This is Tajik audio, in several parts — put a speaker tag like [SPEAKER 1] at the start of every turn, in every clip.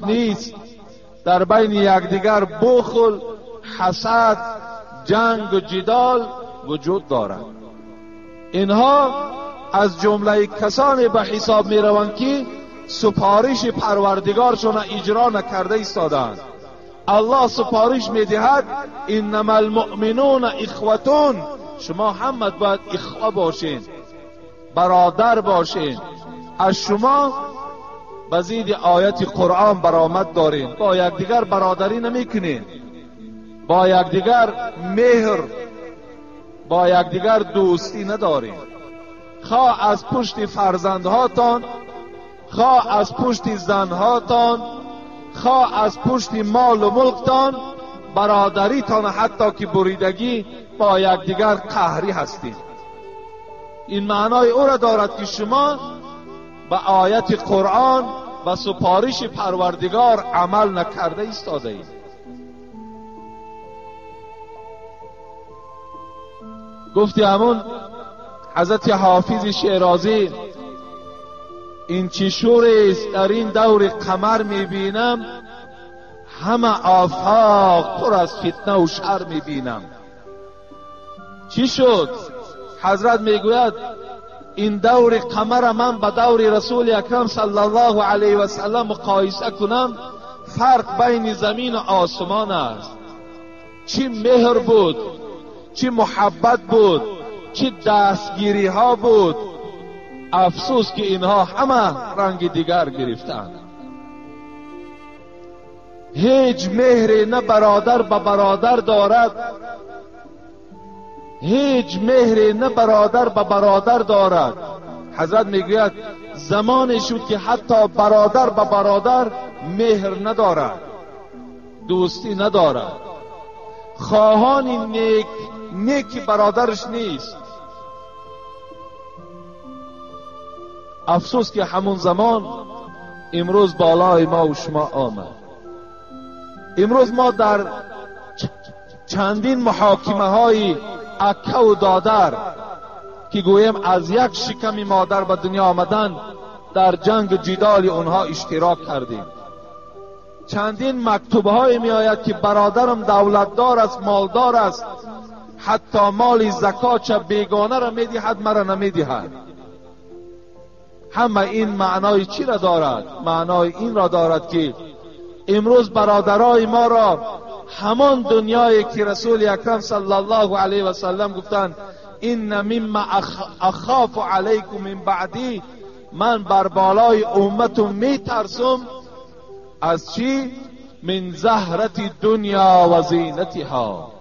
[SPEAKER 1] نیست در بین یکدیگر بخل، حسد، جنگ و جدال وجود دارد. اینها از جمله کسانی به حساب می روند که سپارش پروردگارشان اجرا نکرده ایستادند. الله سپارش می دهد انما المؤمنون اخوتون، شما همه باید اخوه باشین، برادر باشین. از شما به زید آیت قرآن برآمد دارین، با یکدیگر برادری نمیکنین، با یکدیگر مهر، با یکدیگر دوستی ندارین. خواه از پشت فرزندهاتان، خواه از پشت زنهاتان، خواه از پشت مال و ملکتان، برادریتان حتی که بریدگی با یکدیگر قهری هستین. این معنای او را دارد که شما به آیت قرآن و سپارش پروردگار عمل نکرده ایستاده اید. گفتی همون حضرت حافظ شیرازی، این چی شور است در این دور قمر میبینم، همه آفاق پر از فتنه و شر میبینم. چی شد؟ حضرت میگوید این دور قمر من به دور رسول اکرم صلی الله علیه و سلم مقایسه کنم، فرق بین زمین و آسمان است. چی مهر بود، چی محبت بود، چی دستگیری ها بود. افسوس که اینها همه رنگ دیگر گرفتند. هیچ مهری نه برادر به برادر دارد، هیچ مهری نه برادر به برادر دارد. حضرت میگوید زمانی شد که حتی برادر به برادر مهر ندارد، دوستی ندارد، خواهان نیک نیک برادرش نیست. افسوس که همون زمان امروز بالای ما و شما آمد. امروز ما در چندین محاکمه های اکه و دادر که گویم از یک شکم مادر به دنیا آمدن، در جنگ جدال اونها اشتراک کردیم. چندین مکتوب های می آید که برادرم دولتدار است، مالدار است، حتی مال زکات بیگانه را می دهد، مرا نمی دهد. همه این معنای چی را دارد؟ معنای این را دارد که امروز برادرای ما را همان دنیایی که رسول اکرم صلی الله علیه و سلم گفتند ان مما اخاف علیکم من بعدی، من بر بالای امتم میترسم از چی؟ من زهرت دنیا و زینتها،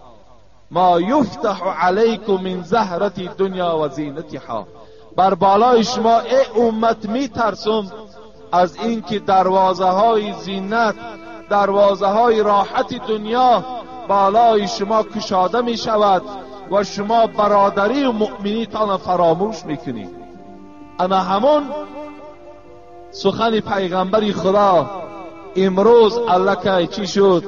[SPEAKER 1] ما یفتح علیکم من زهرت دنیا و زینتها. بر بالای شما ای امت میترسم از اینکه دروازه های زینت، دروازه های راحت دنیا بالای شما کشاده می شود و شما برادری و مؤمنیتان فراموش میکنید. اما همون سخن پیغمبر خدا امروز الله چی شد؟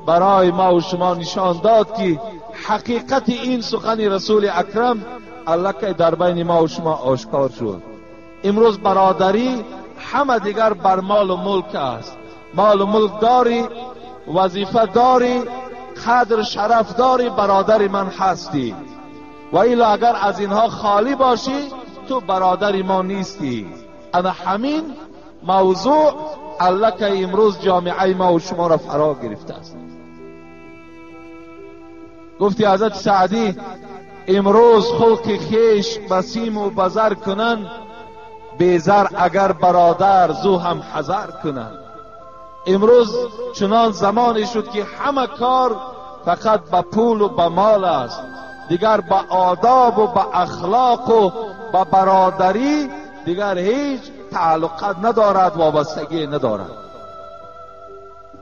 [SPEAKER 1] برای ما و شما نشان داد که حقیقت این سخن رسول اکرم الله در بین ما و شما آشکار شد. امروز برادری همه دیگر بر مال و ملک است. مال و ملک داری، وظیفه داری، قدر شرف داری، برادر من هستی. و الا اگر از اینها خالی باشی تو برادر ما نیستی. اما همین موضوع الله که امروز جامعه ما و شما را فرا گرفته است. گفتی حضرت سعدی امروز خلق خیش بسیم و بزر کنن، بیزر اگر برادر زو هم حذر کنن. امروز چنان زمانی شد که همه کار فقط به پول و به مال است، دیگر به آداب و به اخلاق و به برادری دیگر هیچ تعلقات ندارد، وابستگی ندارد.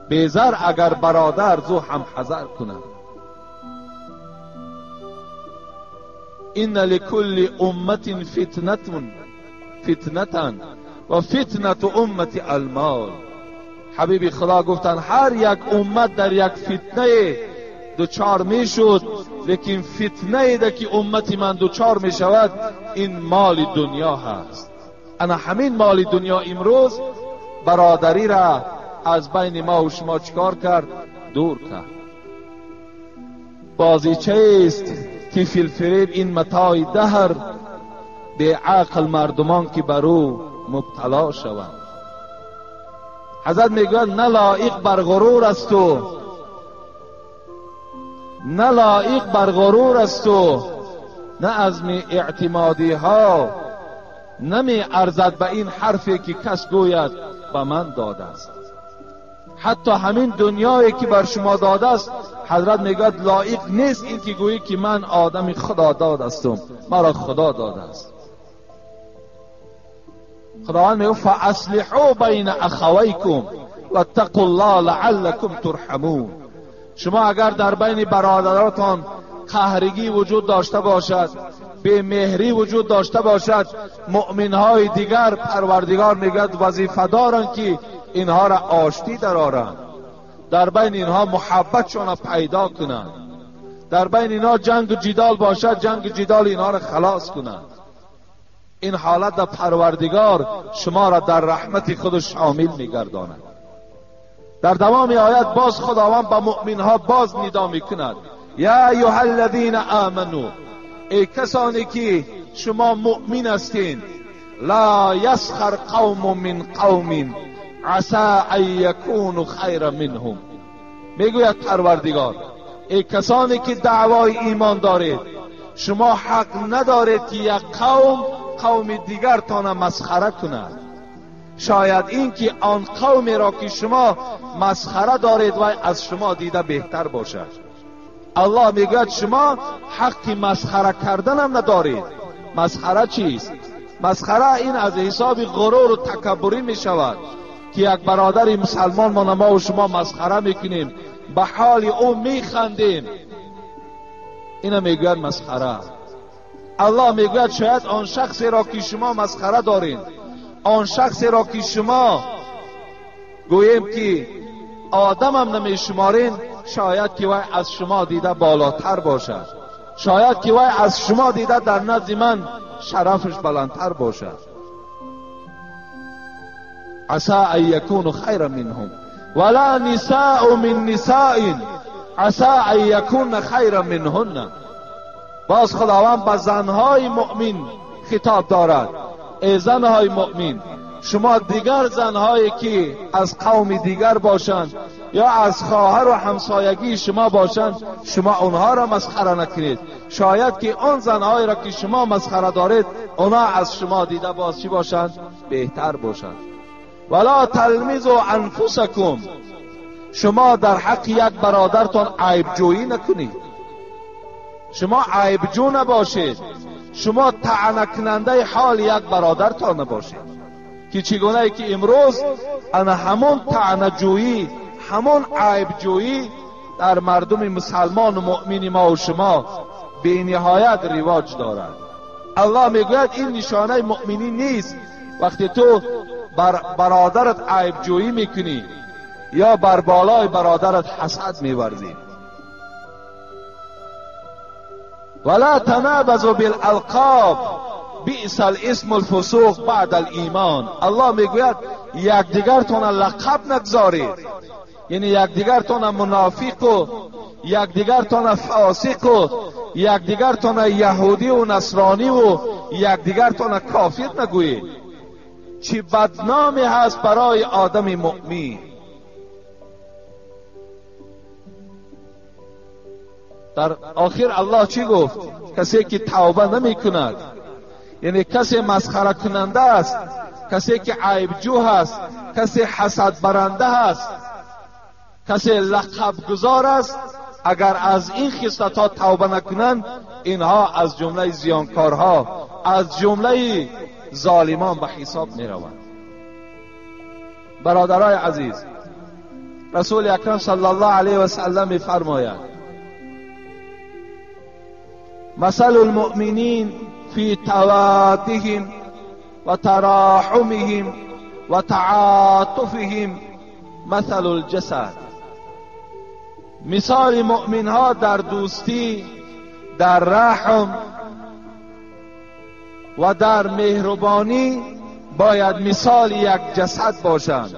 [SPEAKER 1] بیزر اگر برادر زو هم حذر کنند. ان لكل امة فتنة و فتنة امة المال. حبیب خدا گفتن هر یک امت در یک فتنه دوچار می شد، لیکن فتنه ده که امت من دوچار می شود این مال دنیا هست. انا همین مال دنیا امروز برادری را از بین ما و شما چکار کرد؟ دور کرد. بازیچه است طفل فریب این متاع دهر، به عقل مردمان که بر او مبتلا شوند. حضرت میگوید نه لایق بر غرور است و نه لایق بر غرور است و نه از می اعتمادی ها، نمی ارزد به این حرفی که کس گوید به من داده است. حتی همین دنیایی که بر شما داده است، حضرت میگوید لایق نیست این که گویی که من آدم خدا داد هستم، مرا خدا داده است. خداوند میگوید فاصلحوا بین اخویکم واتقوا الله لعلکم ترحمون. شما اگر در بین برادراتان قهرگی وجود داشته باشد، به مهری وجود داشته باشد، مؤمنهای دیگر پروردگار میگوید وظیفه دارند که اینها را آشتی درآرند، در بین اینها محبتشان را پیدا کنند، در بین اینها جنگ و جدال باشد، جنگ و جدال اینها را خلاص کنند. این حالت در پروردگار شما را در رحمت خود شامل میگرداند. در دوام آیت باز خداوند به مؤمنها باز ندا میکند، یا ایها الذین آمنوا، ای کسانی که شما مؤمن هستین، لا یسخر قوم من قوم عسى ان یکونوا خیرا منهم. میگوید پروردگار ای کسانی که دعوای ایمان دارید، شما حق ندارید که یک قوم قوم دیگر تان مسخره کند. شاید این که آن قومی را که شما مسخره دارید و از شما دیده بهتر باشد. الله میگوید شما حق مسخره کردن هم ندارید. مسخره چیست؟ مسخره این از حساب غرور و تکبری می شود که یک برادر مسلمان ما و شما مسخره میکنیم، به حال او میخندیم، اینو میگوید مسخره. الله میگوید شاید آن شخصی را که شما مسخره دارین، آن شخصی را که شما گوییم که آدم هم نمیشمارین، شاید که وی از شما دیده بالاتر باشد، شاید که وی از شما دیده در نزد من شرفش بلندتر باشد. عسى ان یکونوا خیرا منهم ولا نساء من نساء عسى ان یکون خیرا منهن. باز خداوند به زنهای مؤمن خطاب دارد، ای زنهای مؤمن، شما دیگر زنهایی که از قوم دیگر باشند یا از خواهر و همسایگی شما باشند، شما اونها را مسخره نکنید. شاید که آن زنهایی را که شما مسخره دارید، اونا از شما دیده باز چی باشند؟ بهتر باشند. ولا تلمزوا انفسکم، شما در حق یک برادرتان عیب جویی نکنید، شما عیب جو نباشید، شما طعنه کننده حال یک برادرتان نباشید که چگونه ای که امروز انا همون طعنه جویی، همون عیب جویی در مردم مسلمان و مؤمن ما و شما به نهایت رواج دارد. الله میگوید این نشانه مؤمنی نیست. وقتی تو بر برادرت عیب جویی میکنی یا بر بالای برادرت حسد میورزی. ولا تنابزوا بالالقاب بئس الاسم الفسوق بعد الایمان. الله میگوید یکدیگرتان لقب نگذارید، یعنی یکدیگرتان منافق و یکدیگرتان فاسق و یکدیگرتان یهودی و نصرانی و یکدیگرتان کافر نگویید. چی بدنامی هست برای آدم مؤمن. در آخر الله چی گفت؟ کسی که توبه نمی کند، یعنی کسی مسخره کننده است، کسی که عیبجو هست، کسی حسد برنده هست، کسی لقب گذار است، اگر از این خصلت ها توبه نکنند، اینها از جمله زیانکارها، از جمله ظالمان به حساب می روند. برادرای عزیز، رسول اکرم صلی الله علیه و سلم می فرماید مثل المؤمنین فی توادهم و تراحمهم و تعاطفهم مثل الجسد. مثال مؤمن ها در دوستی، در رحم و در مهربانی باید مثال یک جسد باشند.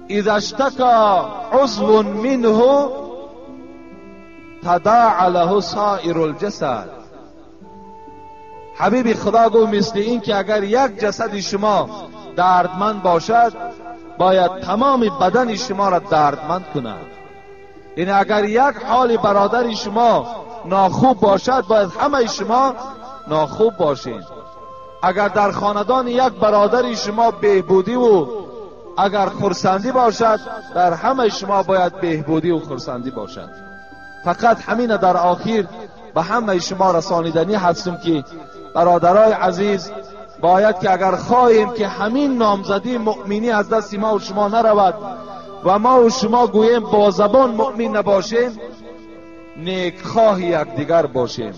[SPEAKER 1] اذا اشتکى عضو منه تداعى له سایر الجسد. حبیب خدا گفت مثل این که اگر یک جسد شما دردمند باشد باید تمام بدن شما را دردمند کند. یعنی اگر یک حال برادر شما ناخوب باشد باید همه شما ناخوب باشین. اگر در خاندان یک برادر شما بهبودی و اگر خرسندی باشد در همه شما باید بهبودی و خرسندی باشد. فقط همین در آخر به همه شما رسانیدنی هستم که برادرای عزیز، باید که اگر خواهیم که همین نامزدی مؤمنی از دست ما و شما نرود و ما و شما گوییم با زبان مؤمن نباشیم، نیکخواه یکدیگر باشیم،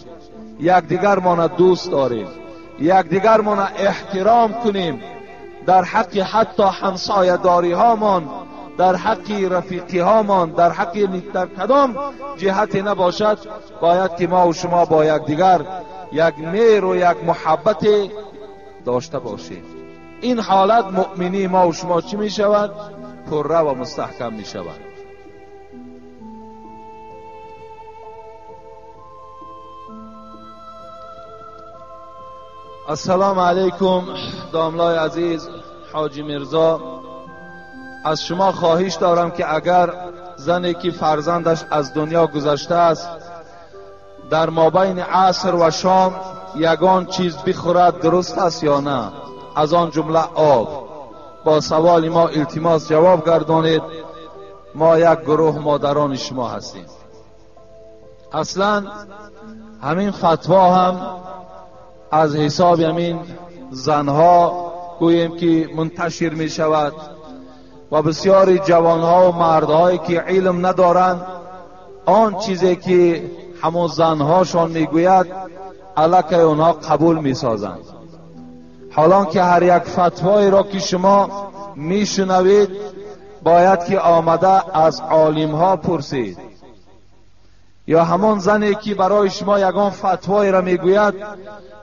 [SPEAKER 1] یکدیگر دوست داریم، یکدیگر احترام کنیم، در حق حتی همسایه داری هامان، در حق رفیقی هامان، در حق در کدام جهت نباشد، باید که ما و شما با یکدیگر یک مهر و یک محبت داشته باشیم. این حالت مؤمنی ما و شما چی می شود؟ پره و مستحکم می شود. السلام علیکم داملای عزیز حاجی میرزا، از شما خواهش دارم که اگر زنی که فرزندش از دنیا گذشته است در مابین عصر و شام یگان چیز بخورد درست است یا نه؟ از آن جمله آب. با سوال ما التماس جواب گردانید. ما یک گروه مادران شما هستیم. اصلا همین فتوا هم از حساب همین زنها گوییم که منتشر می شود و بسیاری جوانها و مردهایی که علم ندارند آن چیزی که همون زنهاشان میگوید علیه اونها قبول میسازند. حالان که هر یک فتوایی را که شما میشنوید باید که آمده از عالمها پرسید، یا همان زنی که برای شما یگان فتوایی را میگوید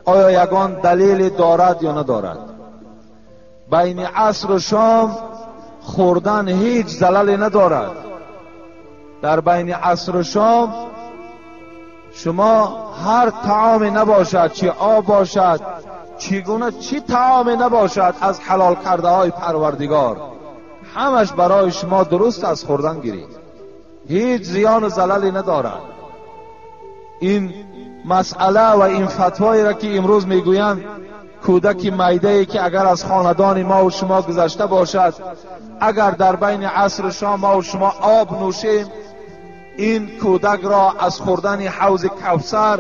[SPEAKER 1] آیا یگان دلیل دارد یا ندارد. بین عصر و شام خوردن هیچ زللی ندارد. در بین عصر و شام شما هر طعامی نباشد، چی آب باشد، چگونه چی طعامی نباشد از حلال کرده های پروردگار، همش برای شما درست از خوردن گیرید، هیچ زیان و زللی ندارد. این مسئله و این فتوایی را که امروز میگویند کودک میده که اگر از خاندان ما و شما گذشته باشد، اگر در بین عصر و شام ما و شما آب نوشیم، این کودک را از خوردن حوض کوثر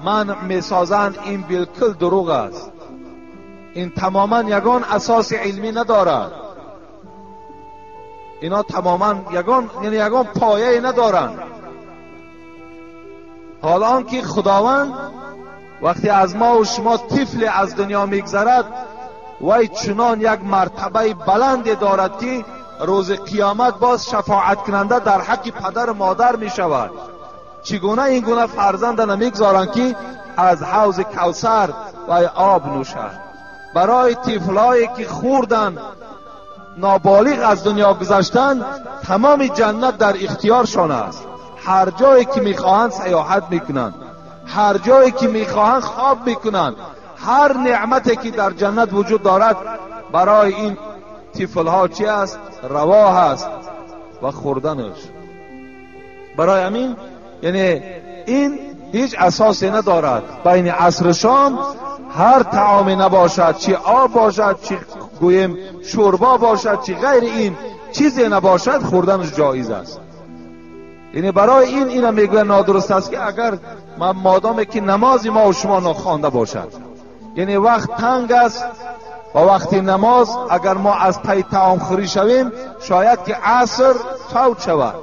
[SPEAKER 1] منع میسازند، این بالکل دروغ است. این تماما یگان اساس علمی ندارد. اینا تماما یگان، یعنی یگان پایه ندارند. حالا آنکه خداوند وقتی از ما و شما طفل از دنیا میگذرد، وی چنان یک مرتبه بلند دارد که روز قیامت باز شفاعت کننده در حق پدر و مادر می شود. چگونه این گونه فرزند نمیگذارند که از حوض کوثر و آب نوشد؟ برای طفلایی که خوردن نابالغ از دنیا گذشتن، تمام جنت در اختیارشان است. هر جایی که میخواهند سیاحت میکنند، هر جایی که میخواهند خواب میکنند، هر نعمتی که در جنت وجود دارد برای این طفلها چی است؟ روا است و خوردنش. برای همین یعنی این هیچ اساسی ندارد. بین عصر شام هر طعامی نباشد، چی آب باشد، چی گوییم شوربا باشد، چی غیر این چیزی نباشد، خوردنش جایز است. یعنی برای این اینم میگوید نادرست است که اگر مادامی که نماز ما و شما نخوانده باشد، یعنی وقت تنگ است و وقتی نماز اگر ما از پی طعام خوری شویم شاید که عصر فوت شود.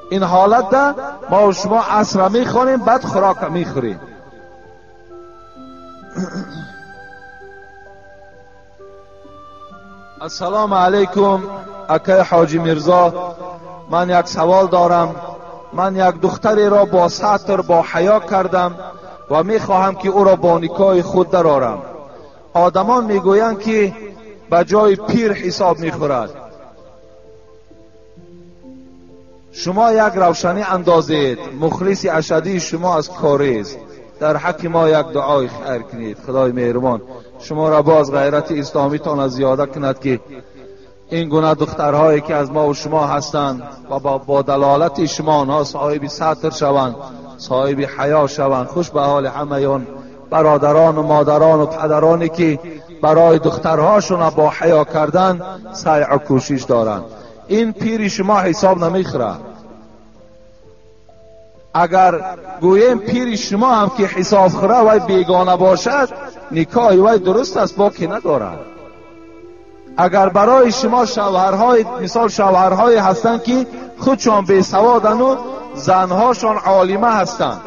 [SPEAKER 1] این حالت ده ما و شما عصر میخوریم، بعد خوراک میخوریم. السلام علیکم اکای حاجی میرزا، من یک سوال دارم. من یک دختری را با ستر با حیا کردم و میخواهم که او را با نکاح خود درآرم. آدمان میگویند که به جای پیر حساب میخورد. شما یک روشنی اندازید، مخلص اشدی شما از کاریز. در حق ما یک دعای خیر کنید. خدای مهربان شما را باز غیرت اسلامی تان زیاده کند که این گونه دخترهایی که از ما و شما هستند و با دلالت شما آنها صاحب ستر شوند، صاحب حیا شوند. خوش به حال همه آن برادران و مادران و پدرانی که برای دخترهاشون با حیا کردن سعی و کوشش دارند. این پیری شما حساب نمیخوره. اگر گوییم پیری شما هم که حساب خوره وی بیگانه باشد، نکاح وی درست است، باکی ندارد. اگر برای شما شوهرهای مثال شوهرهای هستند که خودشان بی سوادن و زنهاشان عالمه هستند،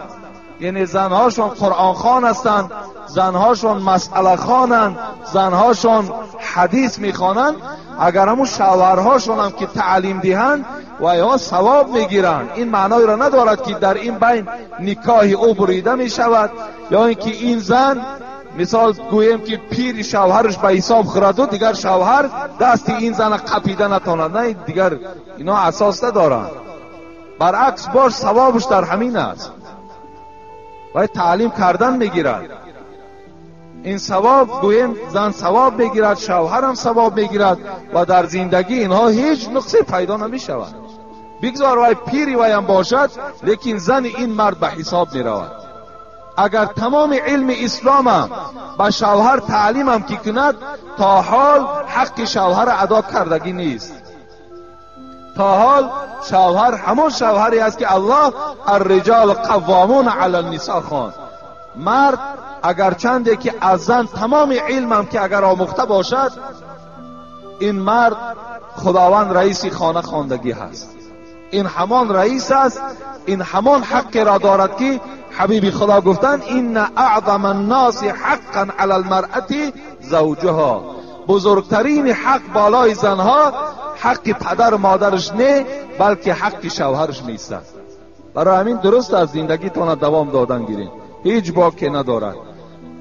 [SPEAKER 1] یعنی زنهاشان قرآن خوان هستند، زنهاشان مسئله خوانند، زنهاشان حدیث میخوانند، اگر همون شوهرهاشان هم که تعلیم دهند و یا ثواب میگیرند، این معنای را ندارد که در این بین نکاح او بریده میشود یا اینکه این زن مثال گوییم که پیر شوهرش به حساب خورد و دیگر شوهر دست این زن قپیده نتواند. نه، دیگر اینا اساس ندارند. برعکس باش ثوابش در همین است، باید تعلیم کردن میگیرد. این ثواب گوییم زن ثواب میگیرد، شوهرم ثواب میگیرد و در زندگی اینها هیچ نقصی پیدا نمیشود. بگذار وای پیری وایم باشد، لیکن زن این مرد به حساب میرود. اگر تمام علم اسلام به شوهر تعلیم که کند، تا حال حق شوهر ادا کردگی نیست. تا حال شوهر همون شوهری است که الله الرجال قوامون علی النساء خواند. مرد اگر چنده که از زن تمام علمم که اگر آموخته باشد، این مرد خداوند رئیس خانه خواندگی هست. این همان رئیس است، این همان حق را دارد که حبیب خدا گفتن این اعظم الناس حقا علی المرأة زوجها. بزرگترین حق بالای زنها حق پدر و مادرش نه، بلکه حق شوهرش نیست. برای همین درست از زندگیتان دوام دادن گیرین، هیچ باکی ندارد.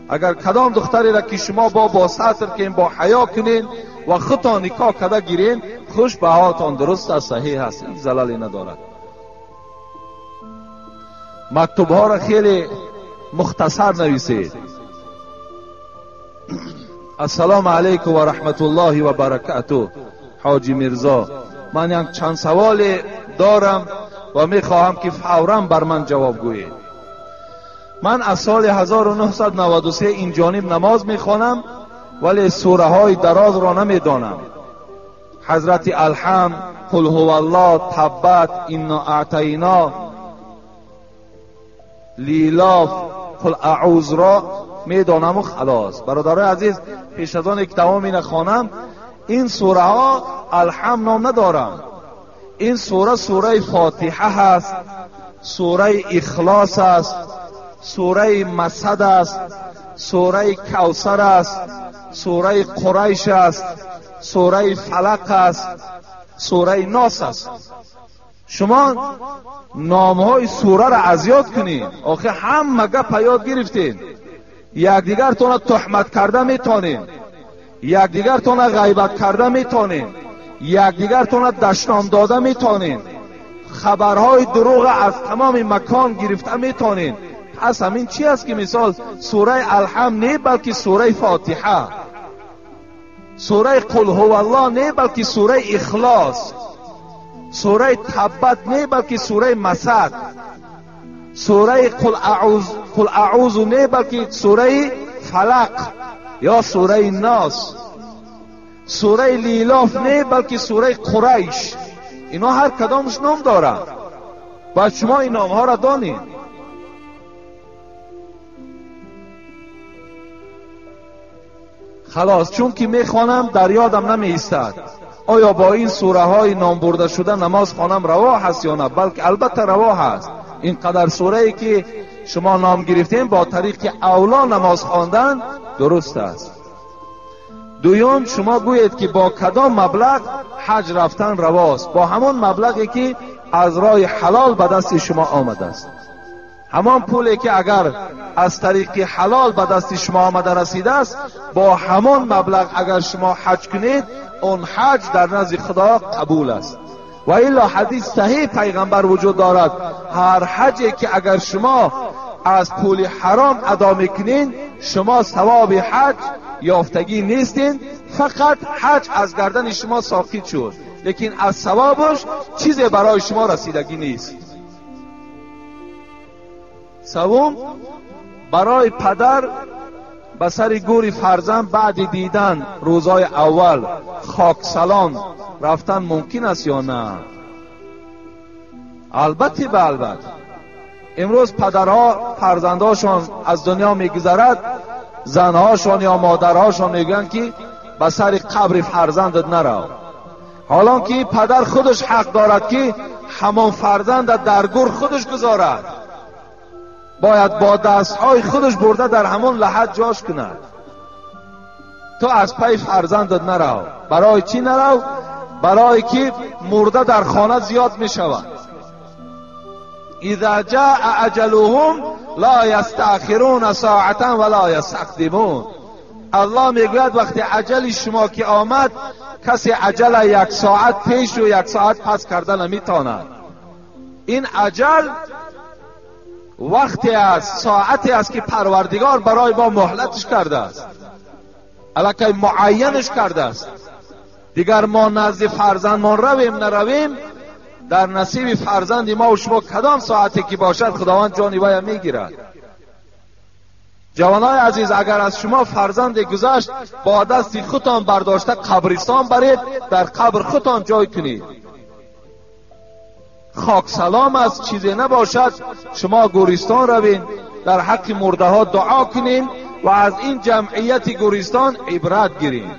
[SPEAKER 1] اگر کدام دختری را که شما با ستر کنین، با حیا کنین و خودتان نکاح کرده گیرین، خوش به حالتان درست است، صحیح است، هیچ زللی ندارد. مکتوب ها را خیلی مختصر نویسید. السلام علیکم و رحمت الله و برکاته. حاجی میرزا، من یک چند سوال دارم و میخواهم که فورا بر من جواب گویید. من از سال 1993 این جانب نماز میخوانم، ولی سوره های دراز را نمیدانم. حضرت الحمد، قل هو الله، تبت، انا اعطینا، لیلاف، قل اعوذ را میدانم و خلاص. برادرای عزیز، پیش از آن که تمام این خوانم، این سوره ها الحمد نام ندارم. این سوره سوره فاتحه هست، سوره اخلاص است، سوره مسد است، سوره کوثر است، سوره قریش است، سوره فلق است، سوره ناس است. شما نامهای سوره را از یاد کنید. آخه همه گپ یاد گرفتین، یکدیگرتان تهمت کرده میتونین، یکدیگرتان غیبت کرده میتونین، یکدیگرتان دشنام داده میتونین، خبرهای دروغ از تمام مکان گرفته میتونین. پس همین چی است که مثال سوره الحمد نه، بلکه سوره فاتحه، سوره قل هو الله نه، بلکه سوره اخلاص، سوره تبت نه، بلکه سوره مسد، سوره قل اعوذ نه، بلکه سوره فلق یا سوره ناس، سوره لیلاف نه، بلکه سوره قریش. اینا هر کدامش نام داره، باید شما این نام ها را دانید. خلاص، چون که میخوانم در یادم نمی ایستد آیا با این سوره های نام برده شده نماز خوانم روا هست یا نه؟ بلکه البته روا هست. اینقدر سوره ای که شما نام گرفتین با طریق اولا نماز خواندن درست است. دوم، شما گویید که با کدام مبلغ حج رفتن رواست؟ با همان مبلغی که از راه حلال به دست شما آمده است. Ҳамон пуле ки агар аз тариқи ҳалол ба дасти шумо омада расидааст, бо ҳамон маблағ агар шумо ҳаҷ кунед, он ҳаҷ дар назди Худо қабул аст. Ва илло ҳадис саҳеҳ пайғамбар вуҷуд дорад, ҳар ҳаҷе ки агар шумо аз пули ҳаром адо мекунед, шумо савоби ҳаҷ ёфтагӣ нестед, фақат ҳаҷ аз гардани шумо соқит шуд, лекин аз савобаш чизе барои шумо расидагӣ нест. Севум, барои падар ба сари гӯри фарзанд баъди дидан рӯзҳои аввал хоксалон рафтан мумкин аст ё на? Албатта, ба албатта. Имрӯз падарҳо фарзандҳошон аз дунё мегузарад, занҳошон ё модарҳошон мегӯянд ки ба сари қабри фарзандат нарав. Ҳолон ки падар худаш ҳақ дорад ки ҳамон фарзанда дар гӯр худаш гузорад, бояд бо дастҳои худаш бурда дар ҳамон лаҳат ҷош кунад. Ту аз пай фарзандат нарав. Барои чӣ нарав? Барое ки мурда дар хона зиёд мешавад. اذا جاء اجلهم لا یستأخرون ساعة ولا یستقدمون. الله میگوید وقتی اجل شما که آمد، کسی اجل یک ساعت پیش و یک ساعت پس کرده نمیتواند. این اجل وقتی است، ساعتی است که پروردگار برای ما مهلتش کرده است، الکی معینش کرده است. دیگر ما نزد فرزندمان رویم نرویم، در نصیب فرزند ما و شما کدام ساعتی که باشد خداوند جان وی میگیرد. جوانای عزیز، اگر از شما فرزند گذشت، با دست خودتان برداشته قبرستان برید، در قبر خودتان جای کنید. خاک سلام است، چیزی نباشد، شما گورستان روین، در حق مرده ها دعا کنین و از این جمعیت گورستان عبرت گیرین.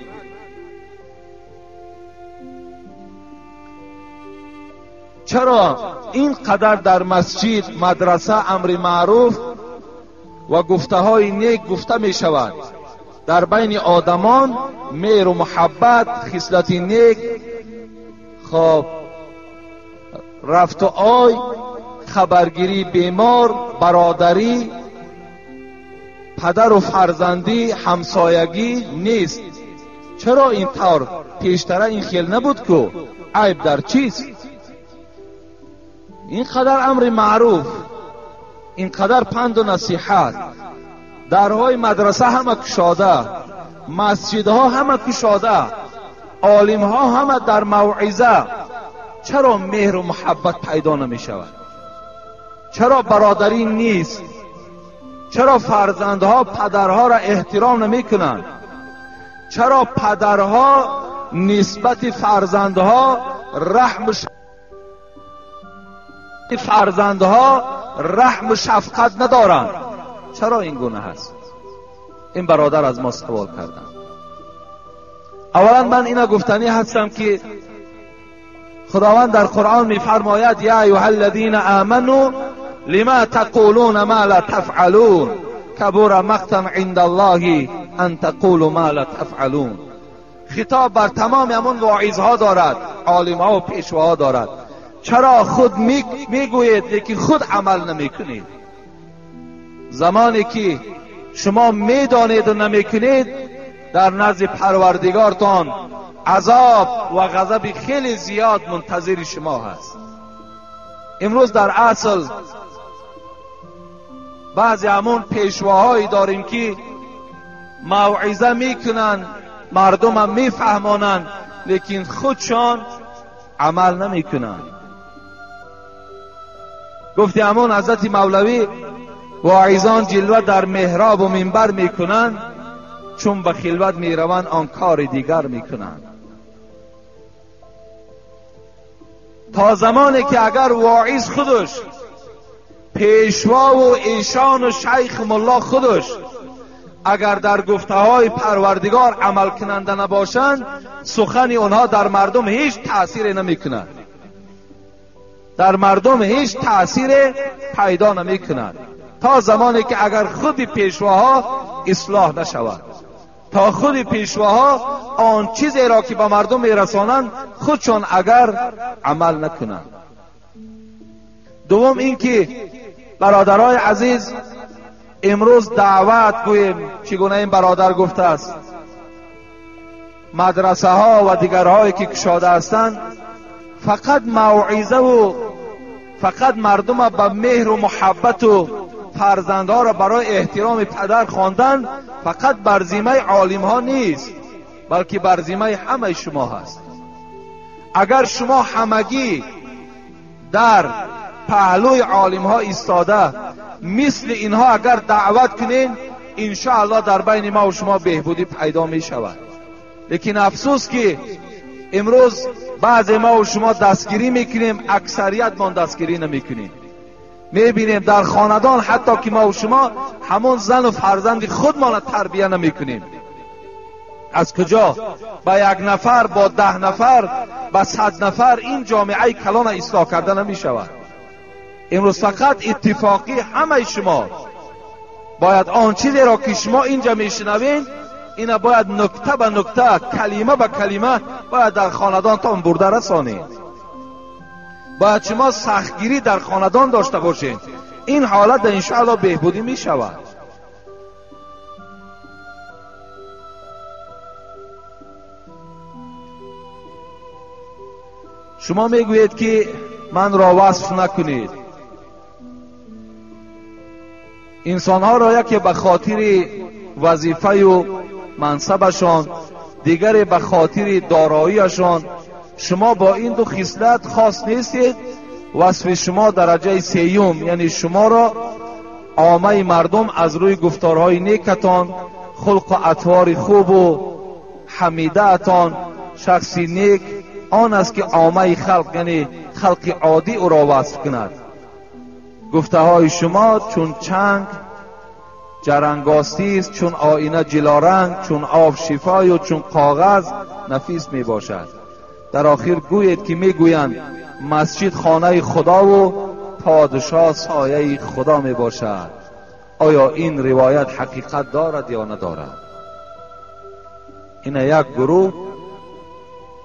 [SPEAKER 1] چرا این قدر در مسجد، مدرسه امر معروف و گفته های نیک گفته می شود، در بین آدمان مهر و محبت، خصلت نیک، خب رفت و آی، خبرگیری بیمار، برادری، پدر و فرزندی، همسایگی نیست؟ چرا این طور؟ پیشتره این خیل نبود که عیب در چیست؟ اینقدر امر معروف، اینقدر پند و نصیحت، درهای مدرسه همه کشاده، مسجدها همه کشاده، عالمها همه در موعظه، چرا مهر و محبت پیدا نمی شود؟ چرا برادری نیست؟ چرا فرزندها پدرها را احترام نمی کنند؟ چرا پدرها نسبت فرزندها رحم و شفقت ندارند؟ چرا این گونه هست؟ این برادر از ما سوال کردن. اولا من اینا گفتنی هستم که خداوند در قرآن میفرماید یا ایها الذین آمنوا لما تقولون ما لا تفعلون کبر مقتا عند الله ان تقولوا ما لا تفعلون. خطاب بر تمام همون واعظها دارد، عالمها و پیشواها دارد. چرا خود میگویید لیکن خود عمل نمیکنید؟ زمانی که شما میدانید و نمیکنید، در نزد پروردگارتان عذاب و غضب خیلی زیاد منتظر شما هست. امروز در اصل بعضی همون پیشواهایی داریم که موعظه میکنن، مردم هم میفهمانند، لیکن خودشان عمل نمیکنن. گفتی همون حضرت مولوی واعظان جلوه در محراب و منبر میکنند، چون به خلوت میروند آن کار دیگر میکنند. تا زمانی که اگر واعظ خودش، پیشوا و ایشان و شیخ ملا خودش اگر در گفته های پروردگار عمل کننده نباشند، سخن آنها در مردم هیچ تأثیر نمی کند، در مردم هیچ تأثیر پیدا نمی کند. تا زمانی که اگر خود پیشواها اصلاح نشود، تا خود پیشواها آن چیزی را که به مردم میرسانند خودشان اگر عمل نکنند. دوم اینکه برادرای عزیز، امروز دعوت گوییم چگونه این برادر گفته است، مدرسه ها و دیگرهایی که کشاده هستند فقط موعظه و فقط مردم به مهر و محبت و فرزندها را برای احترام پدر خواندن فقط بر ذمه عالم ها نیست، بلکه بر ذمه همه شما هست. اگر شما همگی در پهلوی عالم ها ایستاده مثل اینها اگر دعوت کنین، انشاءالله در بین ما و شما بهبودی پیدا می شود. لیکن افسوس که امروز بعض ما و شما دستگیری میکنیم، اکثریت ما دستگیری نمیکنیم. میبینیم در خاندان حتی که ما و شما همون زن و فرزند خودمان تربیه نمیکنیم. از کجا با یک نفر، با 10 نفر، با 100 نفر این جامعه کلان اصلاح کرده نمیشود. امروز فقط اتفاقی همه شما باید آن چیزی را که شما اینجا میشنوین، اینا باید نکته به نکته، کلمه به کلمه باید در خاندانتان برده رسانید. باید شما سختگیری در خاندان داشته باشید. این حالت انشاءالله بهبودی می شود. شما میگویید که من را وصف نکنید. انسانها را یکی به خاطر وظیفه و منصبشان، دیگری به خاطر داراییشان. شما با این دو خصلت خاص نیستید. وصف شما درجه سیوم، یعنی شما را عامه مردم از روی گفتارهای نیکتان، خلق و اطوار خوب و حمیده‌تان، شخصی نیک آن است که عامه خلق، یعنی خلق عادی، او را وصف کند. گفته های شما چون چنگ جرنگاستی است، چون آینه جلارنگ، چون آب شفای و چون کاغذ نفیس می باشد. در آخر گویید که می گویند مسجد خانه خدا و پادشاه سایه خدا می باشد. آیا این روایت حقیقت دارد یا ندارد؟ این یک گروه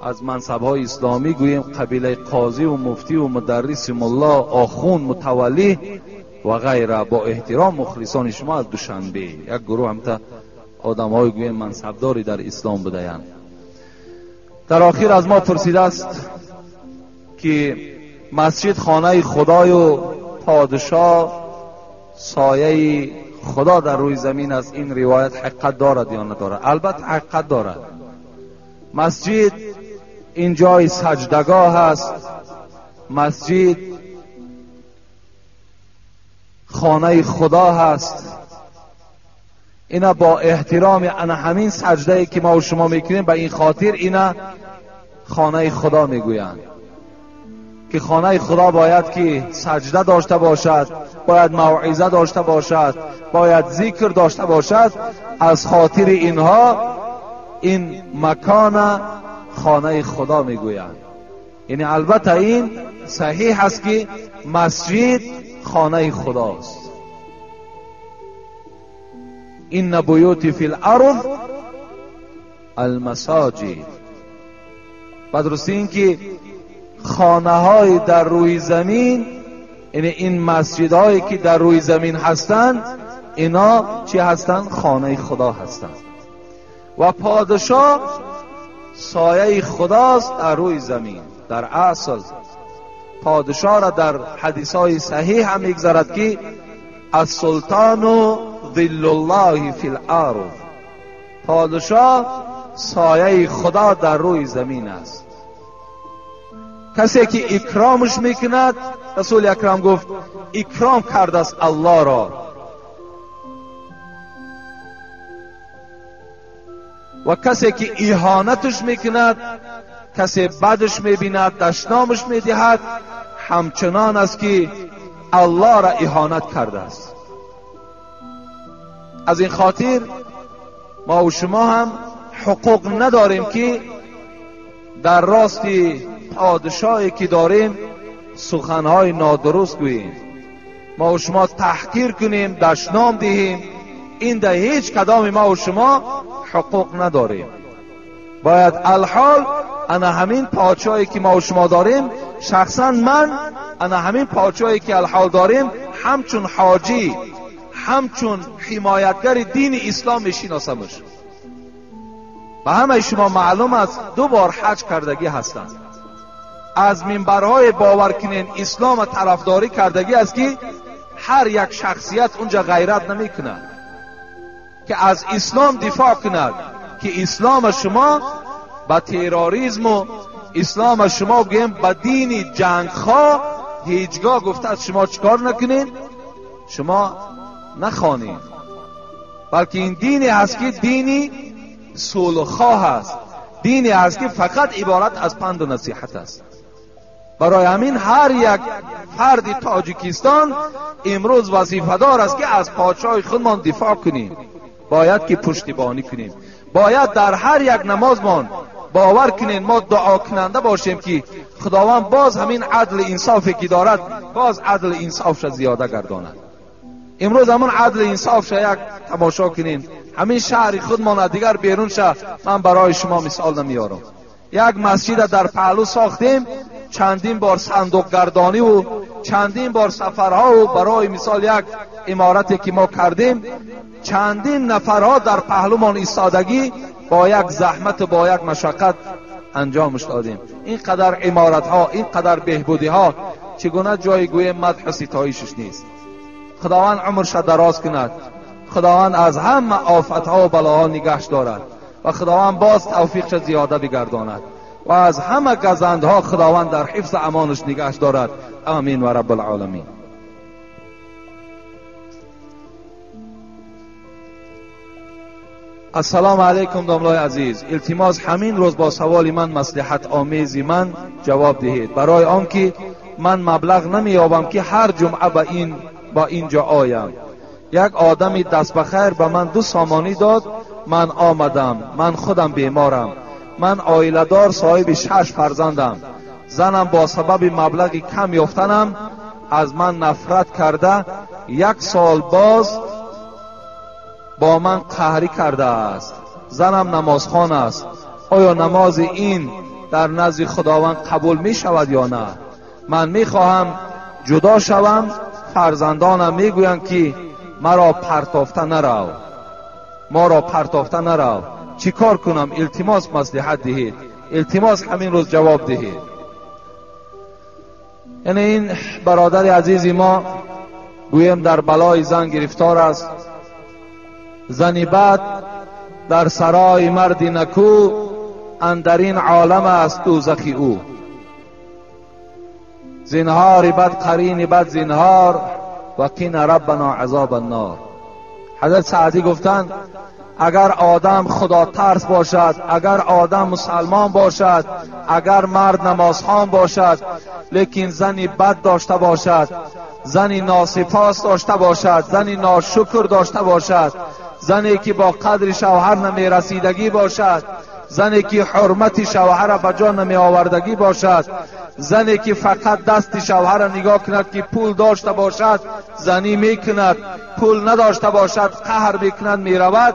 [SPEAKER 1] از منصب‌های اسلامی، گوییم قبیله قاضی و مفتی و مدرس ملا، آخوند، متولی و غیره، با احترام مخلصان شما از دوشنبه، یک گروه هم تا آدم‌های گوییم منصبداری در اسلام بودند. در آخر از ما پرسیده است که مسجد خانه خدای و پادشاه سایه خدا در روی زمین است، این روایت حقیقت دارد یا ندارد؟ البته حقیقت دارد. مسجد این جای سجدگاه است، مسجد خانه خدا هست. اینا با احترام انا همین سجده که ما و شما میکنیم، به این خاطر اینا خانه خدا میگویند که خانه خدا باید که سجده داشته باشد، باید موعظه داشته باشد، باید ذکر داشته باشد. از خاطر اینها این مکان خانه خدا میگویند. یعنی البته این صحیح است که مسجد خانه خداست. این بیوت فی الارض المساجد. بدرستی این که خانه های در روی زمین، یعنی این مسجد هایی که در روی زمین هستند، اینا چی هستند؟ خانه خدا هستند. و پادشاه سایه خداست در روی زمین. در اصل پادشاه را در حدیث های صحیح هم میگذرد که السلطان ظل الله فی الارض، پادشاه سایه خدا در روی زمین است. کسی که اکرامش میکند، رسول اکرم گفت اکرام کرده است الله را، و کسی که اهانتش میکند، کسی بدش میبیند، دشنامش میدهد، همچنان است که الله را اهانت کرده است. از این خاطر ما و شما هم حقوق نداریم که در راست پادشاهی که داریم سخنهای نادرست گوییم، ما و شما تحقیر کنیم، دشنام دهیم. این در هیچ کدام ما و شما حقوق نداریم. باید الحال انا همین پادشاهی که ما و شما داریم، شخصا من انا همین پادشاهی که الحال داریم، ҳамчун ҳоҷӣ, ҳамчун ҳимоятгари дини ислом мешиносамш. Ба ҳамаи шумо маълум аст, 2 бор ҳаҷ кардагӣ ҳастанд. Аз минбарҳои бовар кунен ислом тарафдорӣ кардагӣ аст ки ҳар як шахсият унҷа ғайрат намекунад ки аз ислом дифоъ кунад, ки ислом шумо ба терроризму ислом шумо гӯем ба дини ҷангхоҳ ҳеҷгоҳ гуфтааст шумо чикор накунед, шумо нахонед, балки ин дине ҳаст ки дини сулҳхоҳ аст, дине ҳаст ки фақат иборат аз панду насиҳат аст. Барои ҳамин ҳар як фарди тоҷикистон имрӯз вазифадор аст ки аз подшоҳи худмон дифоъ кунем, бояд ки пуштибонӣ кунем, бояд дар ҳар як намозмон бовар кунем, мо дуокунанда бошем ки худованд боз ҳамин адли инсофе ки дорад боз адли инсофша зиёда гардонад. Имрӯз ҳамон адли инсофша як тамошо кунем, ҳамин шаҳри худмон аз дигар берун ша ман барои шумо мисол намеорам. Як масҷида дар паҳлӯ сохтем, чандин бор сандуқгардониву чандин бор сафарҳову барои мисол як иморате ки мо кардем, чандин нафарҳо дар паҳлӯмон истодагӣ бо як заҳмату бо як машаққат анҷомш додем. Ин қадар иморатҳо, ин қадар беҳбудиҳо чӣ гуна ҷойи гӯем мадҳу ситоишш нест. Худованд умрша дароз кунад, худованд аз ҳама офатҳо ва балоҳо нигаҳш дорад ва худованд боз тавфиқша зиёда бигардонад ва аз ҳама газандҳо худованд дар ҳифзу амонаш нигаҳш дорад. Амин ва раббулъоламин. Ассалому алайкум домлои азиз, илтимос ҳамин рӯз бо саволи ман маслиҳат омези ман ҷавоб диҳед, барои он ки ман маблағ намеёбам ки ҳар ҷумъа ба инҷо оям. Як одами дастбахайр ба ман 2 сомонӣ дод, ман омадам. Ман худам беморам, ман оиладор, соҳиби 6 фарзандам. Занам бо сабаби маблағи кам ёфтанам аз ман нафрат карда, 1 сол боз бо ман қаҳрӣ кардааст. Занам намозхон аст. Оё намози ин дар назди Худованд қабул мешавад ё на? Ман мехоҳам ҷудо шавам. Фарзандонам мегӯянд ки маро партофта нарав, моро партофта нарав. Чӣ кор кунам? Илтимос маслиҳат диҳед, илтимос ҳамин рӯз ҷавоб диҳед. Яъне ин бародари азизи мо гӯем дар балои зан гирифтор аст. Зани бад дар сарои марди накӯ, андарин олам аст дӯзахи ӯ. Зинҳори бад қарини бад зинҳор, ва қина раббано азоб аннор. Ҳазрат Саъдӣ гуфтанд агар одам худотарс бошад, агар одам мусалмон бошад, агар мард намозхон бошад, лекин зани бад дошта бошад, зани носипос дошта бошад, зани ношукр дошта бошад, зане ки бо қадри шавҳар намерасидагӣ бошад, зане ки ҳурмати шавҳара ба ҷо намеовардагӣ бошад, зане ки фақат дасти шавҳара нигоҳ кунад ки пул дошта бошад занӣ мекунад, пул надошта бошад қаҳр мекунад меравад,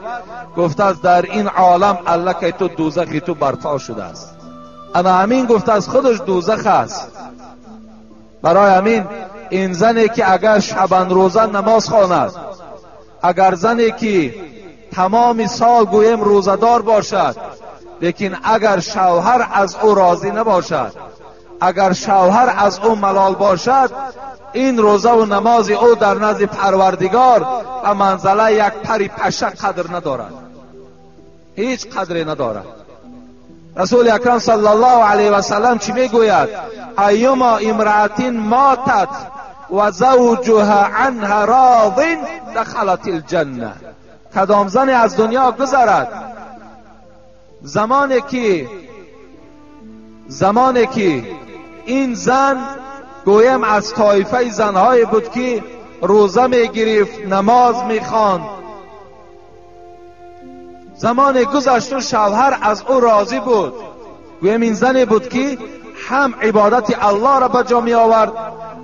[SPEAKER 1] гуфтааст дар ин олам аллакай ту дӯзахи ту барпо шудааст. Ана ҳамин гуфтааст худаш дӯзах аст. Барои ҳамин ин зане ки агар шабанрӯза намоз хонад, агар зане ки тамоми сол гӯем рӯзадор бошад, лекин агар шавҳар аз ӯ розӣ набошад, агар шавҳар аз ӯ малол бошад, ин рӯзаву намози ӯ дар назди Парвардигор ба манзалаи як пари паша қадр надорад, ҳеҷ қадре надорад. Расули акрам саллаллоҳу алайҳи васаллам чӣ мегӯяд? Айюма имраатин матат ва завҷуҳа анҳа розин дахалат алҷанна. Кадом зане аз дунё гузарад, замоне ки ин зан гӯем аз тоифаи занҳое буд ки рӯза мегирифт, намоз мехонд, замоне гузашту шавҳар аз ӯ розӣ буд, гӯем ин зане буд ки ҳам ибодати Аллоҳро ба ҷо меовард,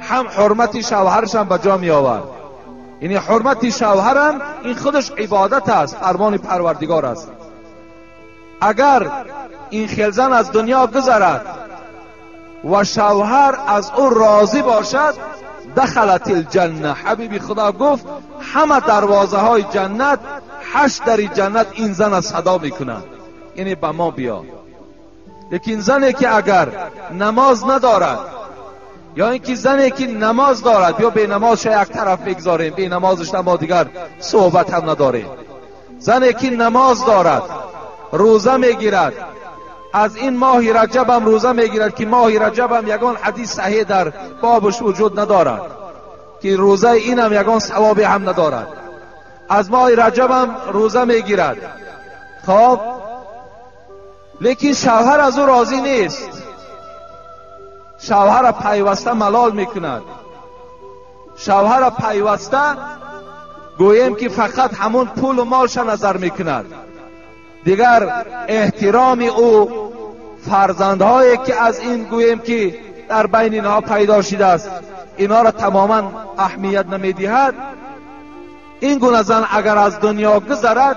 [SPEAKER 1] ҳам ҳурмати шавҳарашам ба ҷо меовард. Яъне ҳурмати шавҳарам ин худаш ибодат аст, фармони Парвардигор аст. Агар ин хелзан аз дунё гузарад ва шавҳар аз ӯ розӣ бошад, دخلت الجنه. حبیب خدا گفت همه دروازه های جنت، 8 در جنت این زن صدا میکنند، یعنی به ما بیا. لیکن زنی که اگر نماز ندارد یا اینکه زنی که نماز دارد، بیا به نمازش یک طرف بگذاریم، به نمازش ما دیگر صحبت هم نداریم. زنی که نماز دارد، روزه میگیرد، از این ماه رجب هم روزه میگیرد که ماه رجب هم یگان حدیث صحیح در بابش وجود ندارد که روزه این هم یگان ثوابی هم ندارد، از ماه رجب هم روزه میگیرد. خب لیکن شوهر از او راضی نیست، شوهر پیوسته ملال میکند، شوهر پیوسته گوییم که فقط همون پول و مالش نظر میکند، دیگر احترام او، فرزندهایی که از این گوییم که در بین اینها پیدا شده است، اینها را تماما اهمیت نمیدهد. این گونه زن اگر از دنیا گذرد،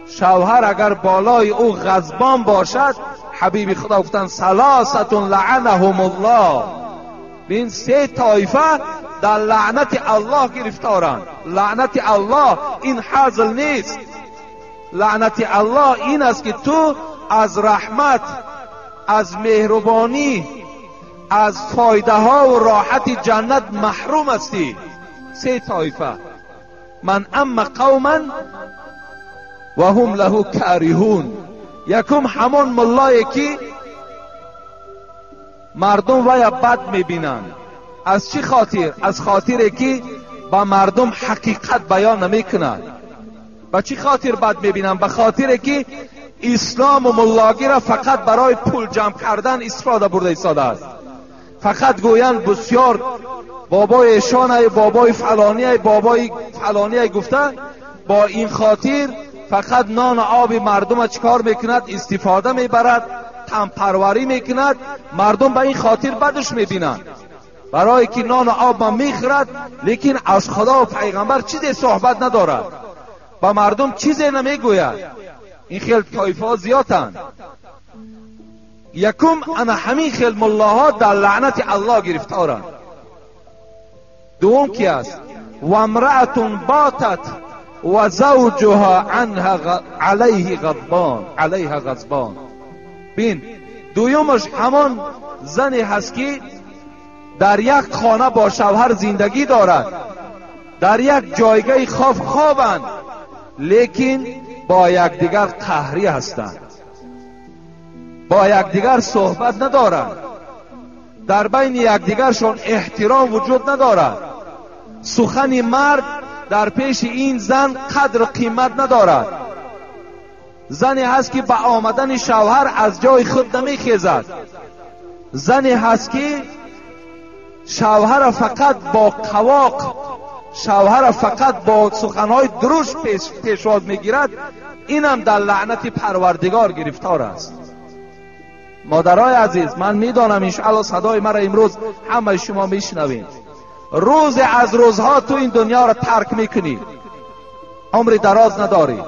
[SPEAKER 1] شوهر اگر بالای او غضبان باشد، حبیب خدا گفتند ثلاثة لعنهم الله، این 3 طایفه در لعنت الله گرفتارند. لعنت الله این حزل نیست، لعنت الله این است که تو از رحمت، از مهربانی، از فایده ها و راحت جنت محروم هستی. 3 طایفه، من ام قوما و هم له کارهون. یکم همون ملایی که مردم ویا بد میبینند. از چی خاطر؟ از خاطر که با مردم حقیقت بیان نمیکنند. با چی خاطر بد میبینند؟ به خاطر که اسلام و ملاگی را فقط برای پول جمع کردن استفاده برده ایستاده است. فقط گویند بسیار بابای ایشان، بابای فلانی، بابای فلانی گفته، با این خاطر فقط نان و آب مردم چیکار میکند؟ استفاده میبرد، تنپروری میکند. مردم به این خاطر بدش میبینند، برای که نان و آب ما میخورد، لیکن از خدا و پیغمبر چیزی صحبت ندارد، با مردم چیزی نمیگوید. این خیل طایفه ها زیادند. یکم انا همین خیل ملاها در لعنت الله گرفتارند. دوم کی است؟ و امرأة باتت و زوجها عنها علیه غضبان، علیها غضبان. بین دویمش همان زنی هست که در یک خانه با شوهر زندگی دارد، در یک جایگاه خواب خوابند، لیکن با یکدیگر قهری هستند، با یکدیگر صحبت ندارند، در بین یکدیگرشان احترام وجود ندارد. سخن مرد در پیش این زن قدر قیمت ندارد. زنی هست که با آمدن شوهر از جای خود نمیخیزد. زنی هست که شوهر فقط با قواق، شوهر فقط با سخنهای درشت پیشواز میگیرد. اینم در لعنت پروردگار گرفتار است. مادرای عزیز، من میدانم انشاءالله صدای مرا امروز همه شما میشنوید. روز از روزها تو این دنیا را ترک میکنی، عمر دراز نداری.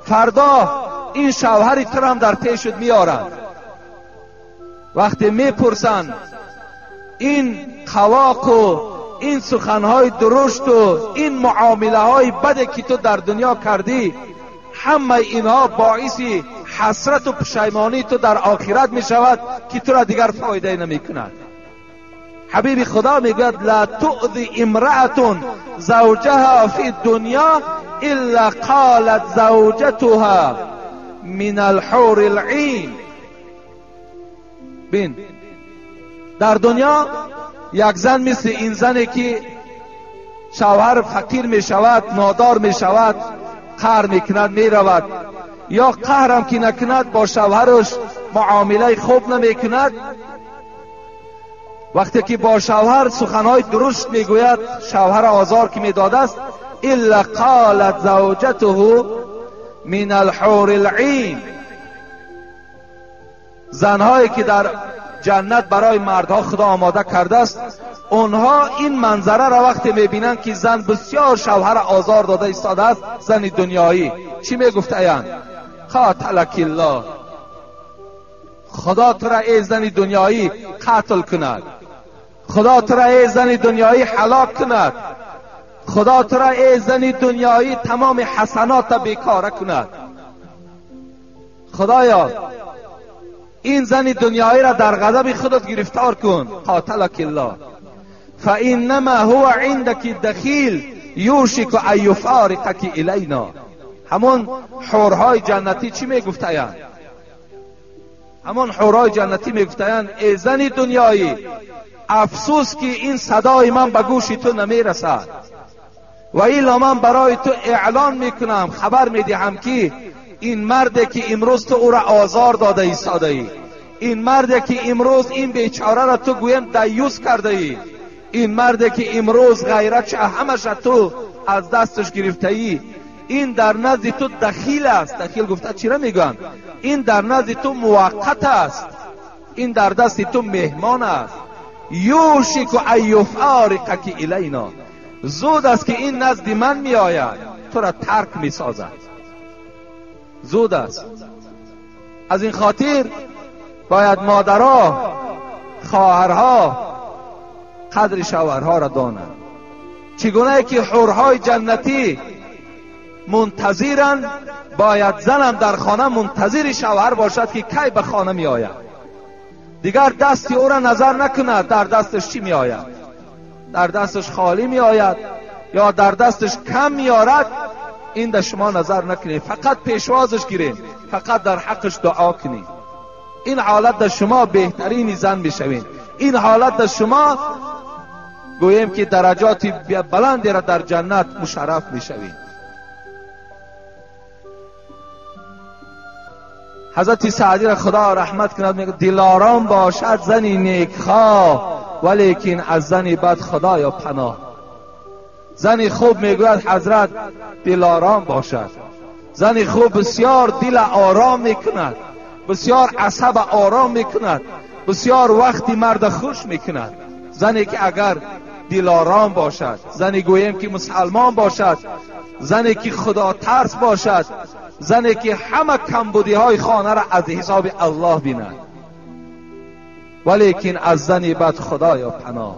[SPEAKER 1] فردا این شوهری تو هم در پیشت میارند. وقتی میپرسند این قواق و این سخنهای درشت و این معامله های بد که تو در دنیا کردی، همه اینها باعث حسرت و پشیمانی تو در آخرت می شود که تو را دیگر فایده نمی کند. حبیب خدا میگوید لا تؤذی امرأة زوجها فی الدنیا الا قالت زوجتها من الحور العین. بین در دنیا یک زن مثل این زنی که شوهر فقیر می شود، نادار می شود، قهر می کند می رود، یا قهرم که نکند با شوهرش معامله خوب نمی کند، وقتی که با شوهر سخنهای درشت میگوید، شوهر آزار که میداده است، الا قالت زوجته من الحور العین. زنهایی که در جنت برای مردها خدا آماده کرده است، اونها این منظره را وقتی میبینند که زن بسیار شوهر آزار داده ایستاده است، زن دنیایی چی میگفت؟ ایان قاتلک الله، خدا تو را ای زن دنیایی قتل کند، خدا تو را ای زن دنیایی هلاک کند. خدا تو را ای زن دنیایی تمام حسنات بیکاره کند. خدایا این زن دنیایی را در غضب خودت گرفتار کن. قاتلک الله فانما هو عندك دخیل یوشک ان یفارقک الینا. همون حورهای جنتی چی میگفتند؟ همون حورهای جنتی میگفتند ای زن دنیایی، افسوس که این صدای من به گوش تو نمیرسد و الا من برای تو اعلان میکنم، خبر میدهم که این مرد که امروز تو او را آزار داده ایستاده ای، این مرد که امروز این بیچاره را تو گویم دیوس کرده ای، این مرد که امروز غیرت همش تو از دستش گرفته ای، این در نزد تو دخیل است. دخیل گفته چی را میگن؟ این در نزد تو موقت است، این در دست تو مهمان است. یوشک ان یفارقک الینا، زود است که این نزد من میآید، تو را ترک میسازد. زود است. از این خاطر باید مادرها، خواهرها قدر شوهرها را دانند. چگونه که حورهای جنتی منتظرند، باید زنم در خانه منتظر شوهر باشد که کی به خانه می آید. دیگر دستی او را نظر نکند در دستش چی می آید، در دستش خالی می آید یا در دستش کم می آرد، این در شما نظر نکنید، فقط پیشوازش گیرین، فقط در حقش دعا کنید. این حالت در شما بهترین زن می شوین. این حالت در شما گوییم که درجات بلندی را در جنت مشرف می شوین. حضرت سعدی را خدا رحمت کند، میگه دلارام باشد زنی نیکخواه، ولیکن از زنی بد خدایا پناه. زنی خوب میگوید حضرت دلارام باشد. زنی خوب بسیار دل آرام میکند، بسیار عصب آرام میکند، بسیار وقتی مرد خوش میکند. زنی که اگر دلارام باشد، زنی گوییم که مسلمان باشد، زنی که خدا ترس باشد، زنی که همه کمبودی های خانه را از حساب الله بیند، ولیکن از زنی بد خدایا پناه.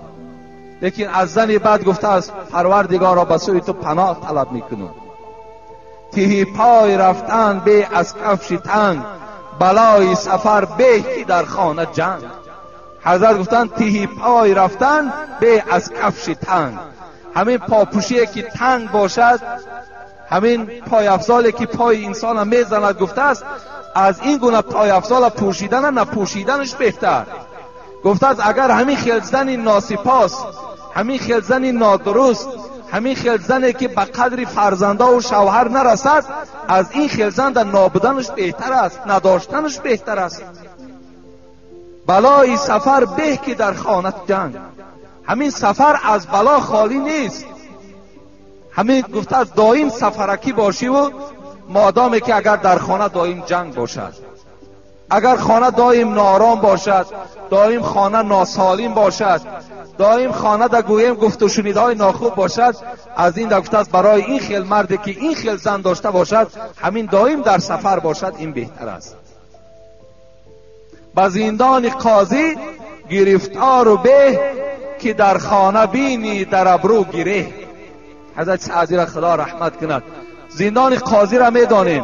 [SPEAKER 1] لیکن از زنی بد گفته است پروردگارا را به سوی تو پناه طلب میکنم. تهی پای رفتن به از کفش تنگ، بلای سفر به که در خانه جنگ. حضرت گفتن تهی پای رفتن به از کفش تنگ. همین پاپوشی که تنگ باشد، همین پای افزالی که پای انسان میزند، گفته است از این گونه پای افزال پوشیدن نپوشیدنش بهتر. گفته است اگر همین خیل زن ناسپاس، همین خیل زن نادرست، همین خیل زنی که به قدر فرزنده و شوهر نرسد، از این خیل زن در نابودنش بهتر است، نداشتنش بهتر است. بلای سفر به که در خانه جنگ. همین سفر از بلا خالی نیست. همین گفته از دایم سفرکی باشی و مادامی که اگر در خانه دایم جنگ باشد، اگر خانه دایم نارام باشد، دایم خانه ناسالم باشد، دایم خانه در گویم گفت و شنیدهای ناخوب باشد، از این گفته است برای این خیل مردی که این خیل زن داشته باشد، همین دایم در سفر باشد، این بهتر است. به زندان قاضی گرفتار و به که در خانه بینی در ابرو گره. حضرت سعدی را خدا رحمت کند. زندان قاضی را میدانیم،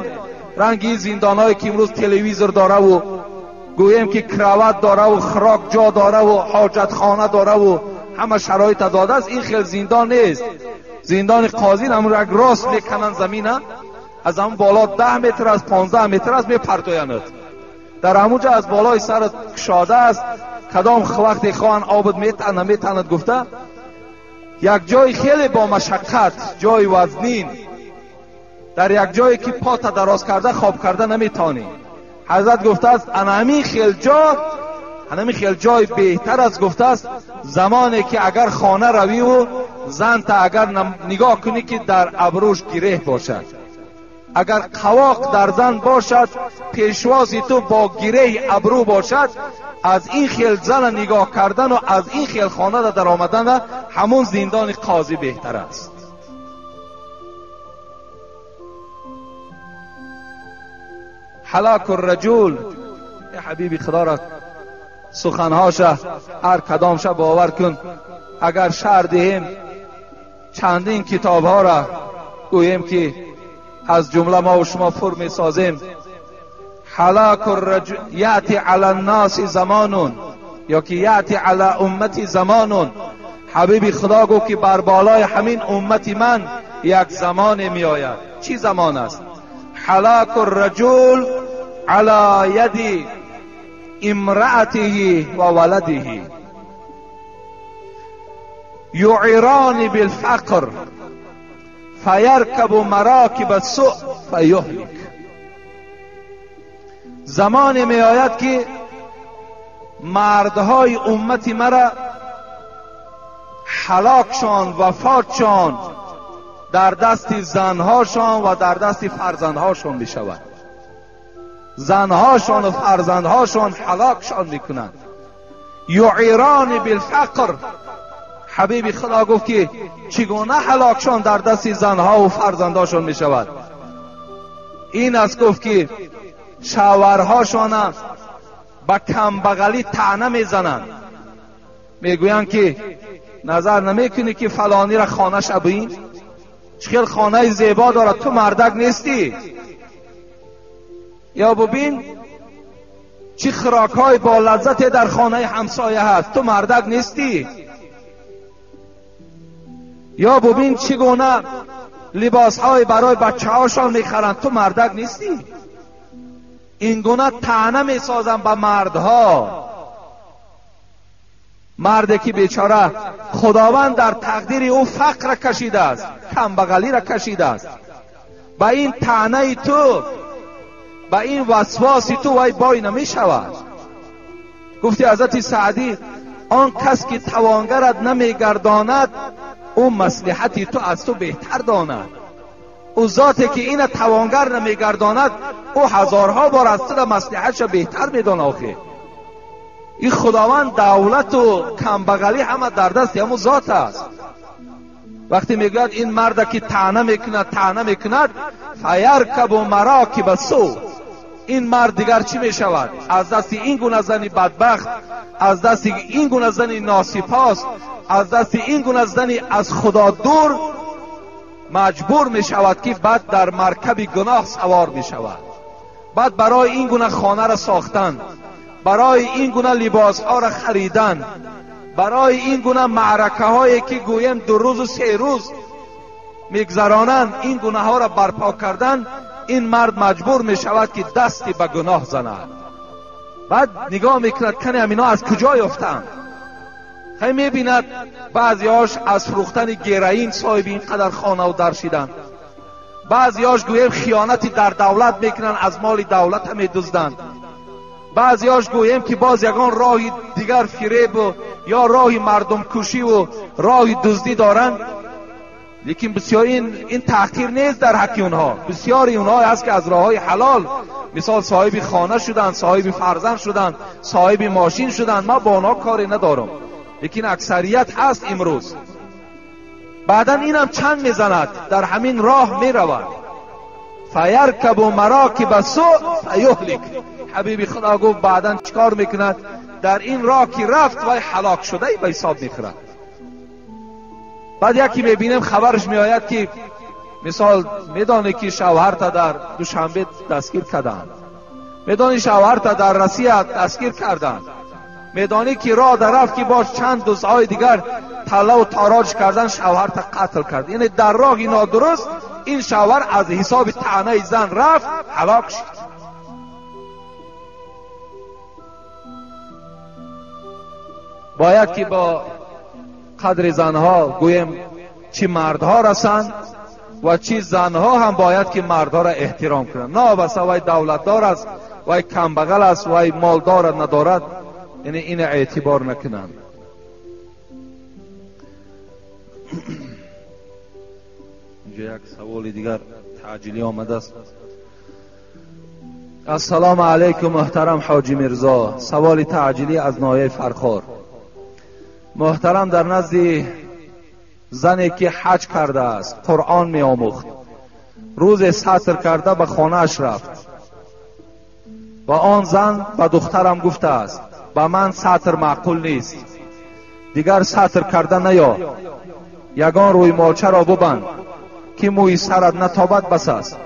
[SPEAKER 1] رنگی زندانهایی که امروز تلویزیون داره و گوییم که کراوات داره و خراک جا داره و حاجت خانه داره و همه شرایط داده است، این خیلی زندان نیست. زندان قاضی همون رگ راست میکنن زمینه، از همون بالا 10 متر از 15 متر از میپرتویند، در همونجا از بالای سرت کشاده است، کدام وقتی خواهن آبد میتنه میتند. گفته یک جای خیلی با مشقت، جای وزنین، در یک جایی که پات دراز کرده خواب کرده نمیتانی. حضرت گفته است همین خیل جا، همین خیل جای بهتر است. گفته است زمانی که اگر خانه روی و زن تا اگر نگاه کنی که در ابروش گره باشد، اگر قواق در زن باشد، پیشوازی تو با گره ابرو باشد، از این خیل زن نگاه کردن و از این خیل خانه در آمدن همون زندان قاضی بهتر است. هلاک الرجل، ای حبیبی خدا را Суханҳоша ҳар кадомша бовар кун, агар шарҳ диҳем чандин китобҳоро гӯем ки аз ҷумла мо шумо пур месозем. ҳалак الرجل یأتی علی الناس زمان یا که یأتی علی امتی زمان. حبیب خدا گفت که بر بالای همین امت من یک زمان می آید. چی زمان است؟ هلاک الرجل علی ید امرأته و ولده یعران بالفقر فیرکب مراکب السوء فیهلک. زمان می آید که مردهای امت مرا هلاکشان، وفاتشان در دست زنهاشان و در دست فرزندهاشان می شود. زنهاشان و فرزندهاشان هلاکشان میکنند. یعیران بالفقر. حبیب خدا گفت که چگونه هلاکشان در دست زنها و فرزندهاشان می شود؟ این است گفت که شوهرهاشان به کمبغلی طعنه میزنند، میگویند که نظر نمیکنی که فلانی را خانه ببین، چه خانه زیبا دارد، تو مردک نیستی. یا ببین چه خوراک‌های با لذت در خانه همسایه هست، تو مردک نیستی. یا ببین چگونه لباس‌های برای بچه‌هاشان میخرند، تو مردک نیستی. این گونه طعنه میسازند به مردها. مردی که بیچاره خداوند در تقدیر او فقر کشیده است، کمبغلی را کشیده است، با این طعنه تو، با این وسواس تو وی بای نمی شود. گفتی حضرت سعدی آن کس که توانگرت نمیگرداند او مصلحتی تو از تو بهتر داند. او ذاتی که این توانگر نمیگرداند او هزارها بار از تو مصلحتش بهتر میداند. آخه این خداوند دولت و کمبغلی همه در دست همون ذات است. وقتی میگوید این مرد که طعنه میکند، طعنه میکند، فیرکب مراکب السوء، این مرد دیگر چی میشود؟ از دست این گونه زن بدبخت، از دست این گونه زن ناسپاس، از دست این گونه زن از خدا دور مجبور میشود که بعد در مرکب گناه سوار میشود. بعد برای این گونه خانه را ساختن، برای این گونه لباس ها را خریدن، برای این گونه معرکه هایی که گویم 2 روز و 3 روز میگذرانند، این گونه ها را برپا کردن، این مرد مجبور می شود که دستی به گناه زند. بعد نگاه میکند کنی همینا از کجا یافتند. خیلی میبیند بعضیاش از فروختن گرائین صاحب اینقدر خانه و در شدند، بعضیاش گویم خیانتی در دولت میکنند، از مال دولت هم میدزدند، بعضیاش گویم که باز یگان راه دیگر فریب و یا راه مردم کشی و راه دزدی دارند. لیکن بسیار این تحقیر نیست در حق اونها. بسیاری اونها هست که از راههای حلال، مثال صاحب خانه شدند، صاحب فرزند شدند، صاحب ماشین شدند، ما با اونها کاری ندارم، لیکن اکثریت هست امروز. بعدا اینم چند میزند، در همین راه میرود. فیرکب مراکب السوء فیهلک. حبیب خدا گفت بعدا چیکار میکند؟ در این راه که رفت وای هلاک شده ای به حساب میخورد. بعد یکی میبینیم خبرش میآید که مثال میدانی که شوهر تا در دوشنبه دستگیر کردند، میدانی شوهر تا در روسیه دستگیر کردند، میدانی که راه در رفت که باش چند دزدهای دیگر طلا و تاراج کردن، شوهر تا قتل کرد. یعنی در راه نادرست این شوهر از حساب طعنه زن رفت، هلاک شد. باید که با قدر زنها گویم چی مردها رسند و چی زنها هم باید که مردها را احترام کنند. نه بس وای دولتدار است، وای کمبغل است، وای مالدار ندارد، یعنی این اعتبار نکنند. اینجا یک سوال دیگر تعجیلی آمده است. السلام علیکم محترم حاجی میرزا، سوال تعجیلی از ناحیه فرخار. محترم، در نزد زنی که حج کرده است قرآن می آموخت، روز ستر کرده به خانه‌اش رفت و آن زن به دخترم گفته است Ба ман сатр маъқул нест, дигар сатр карда наё, ягон рӯймолчаро бубанд, ки мӯи сарат натобад, бас аст.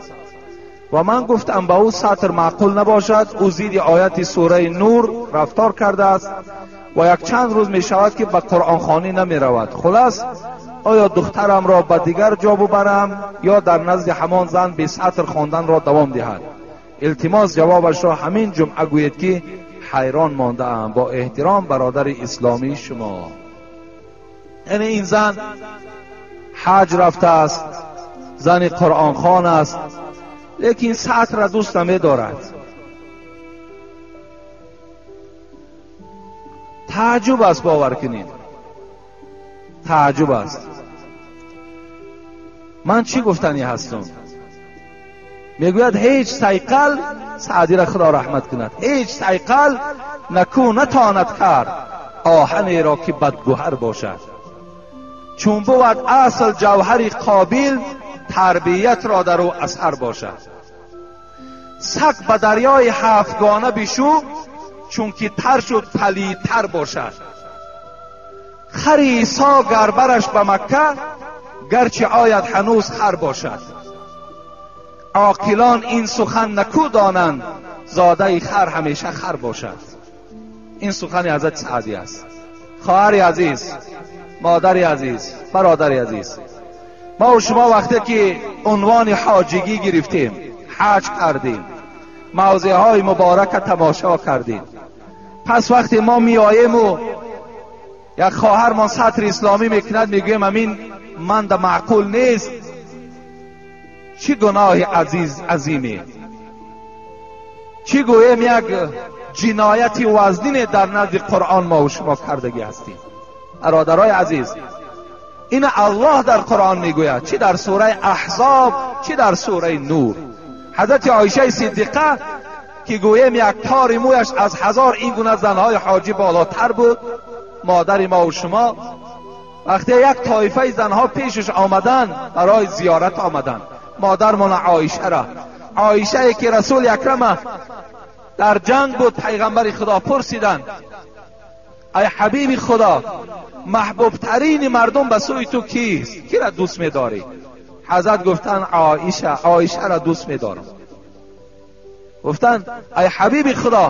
[SPEAKER 1] Ва ман гуфтам ба ӯ сатр маъқул набошад, ӯ зидди ояти сураи Нур рафтор кардааст ва якчанд рӯз мешавад, ки ба қуръонхонӣ намеравад. Хулас, оё духтарамро ба дигар ҷо бубарам ё дар назди ҳамон зан бесатр хонданро давом диҳад? Илтимос, ҷавобашро ҳамин ҷумъа гӯед, ки ҳайрон мондаам. Бо эҳтиром, бародари исломии шумо. Яъне ин зан ҳаҷ рафтааст, зани қуръонхон аст, лекин сатрро дӯст намедорад. Тааҷҷуб аст, бовар кунед, тааҷҷуб аст. Ман чӣ гуфтанӣ ҳастам? Мегӯяд ҳеҷ сайқал, Саъдиро Худо раҳмат кунад, ҳеҷ сайқал наку натонад кард оҳанеро ки бадгӯҳар бошад. Чун бувад асл ҷавҳари қобил, тарбиятро дар ӯ асар бошад. Саг ба дарёи ҳафтгона бишу, чунки тар шуд палидтар бошад. Хари Исо гарбараш ба Макка, гарчи ояд ҳанӯз хар бошад. Оқилон ин сухан наку донанд, зодаи хар ҳамеша хар бошад. Ин сухани ҳазрати Саъдӣ аст. Хоҳари азиз, модари азиз, бародари азиз, ма ва шумо вақте ки унвони ҳоҷигӣ гирифтем, ҳаҷ кардем, мавзеъҳои муборака тамошо кардем, пас вақте мо меоему як хоҳармон сатри исломӣ мекунад, мегӯем амин манда маъқул нест. Чӣ гуноҳи азиз азиме, чӣ гӯем як ҷинояти вазнине дар назди Қуръон мо ва шумо кардагӣ ҳастем. Бародарои азиз, ин Аллоҳ дар Қуръон мегӯяд, чӣ дар сураи Аҳзоб, чӣ дар сураи Нур. Ҳазрати Оишаи Сиддиқа ки гӯем як тори мӯяш аз ҳазор ин гуна занҳои ҳоҷӣ болотар буд, модари мо ва шумо, вақте як тоифаи занҳо пешаш омаданд, барои зиёрат омаданд, модармона Оишаро, Оишае ки Расули Акрама дар ҷанг буд, пайғамбари Худо пурсиданд: ай ҳабиби Худо, маҳбубтарини мардум ба сӯи ту кист? Киро дӯст медорӣ? Ҳазрат гуфтанд: Оиша, Оишаро дӯст медорам. Гуфтанд: ай ҳабиби Худо,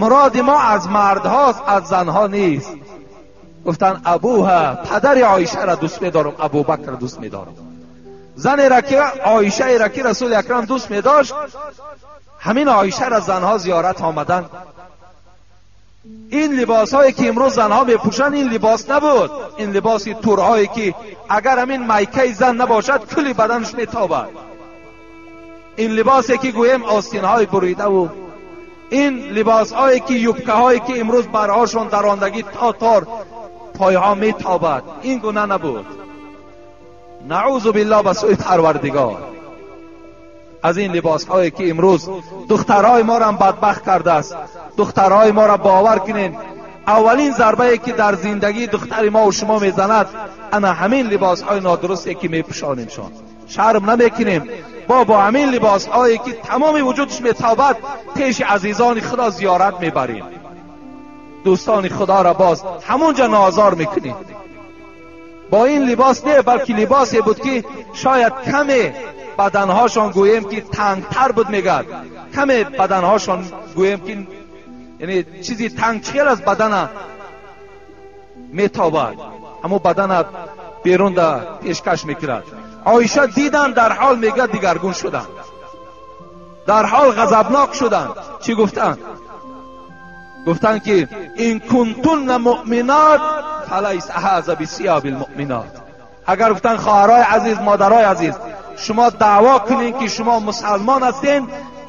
[SPEAKER 1] муроди мо аз мардҳост, аз занҳо нест. Гуфтанд: абуҳа, падари Оишаро дӯст медорам, Абубакрро дӯст медорам. Занеро ки Оишаеро ки Расули Акрам дӯст медошт, ҳамин Оишаро занҳо зиёрат омаданд. Ин либосҳое ки имрӯз занҳо мепӯшанд, ин либос набуд. Ин либоси турҳое ки агар ҳамин майкаи зан набошад, кулли баданаш метобад. Ин либосе ки гӯем остинҳои буридаву ин либосҳое ки юбкаҳое ки имрӯз барҳошон дарондагӣ то тор пойҳо метобад, ин гуна набуд. Наъузу биллоҳ ба сӯи Парвардигор аз ин либосҳое ки имрӯз духтарҳои моро бадбахт кардааст. Духтарҳои моро бовар кунед, аввалин зарбае ки дар зиндагии духтари мо ва шумо мезанад, ана ҳамин либосҳои нодурусте ки мепӯшонимшон. Шарм намекунем, бо ҳамин либосҳое ки тамоми вуҷудш метобад, пеши азизони Худо зиёрат мебарем. Дӯстони Худоро боз ҳамунҷа нозор мекунем. Бо ин либос не, балки либосе буд ки шояд каме баданҳошон гӯем ки тангтар буд, мегӯяд каме баданҳошон гӯем ки яъне чизи танг чӣ аз бадана метобад, ҳамон бадана берун да пешкаш мекунад. Оиша дидан, дар ҳол мегӯяд дигаргун шуданд, дар ҳол ғазабнок шуданд. Чӣ гуфтанд? Гуфтанд ки ин кунтунна муъминот фалайса ҳаза бисиёби лмуъминот. Агар гуфтанд хоҳарҳои азиз, модарҳои азиз, шумо даъво кунед ки шумо мусалмон ҳастед,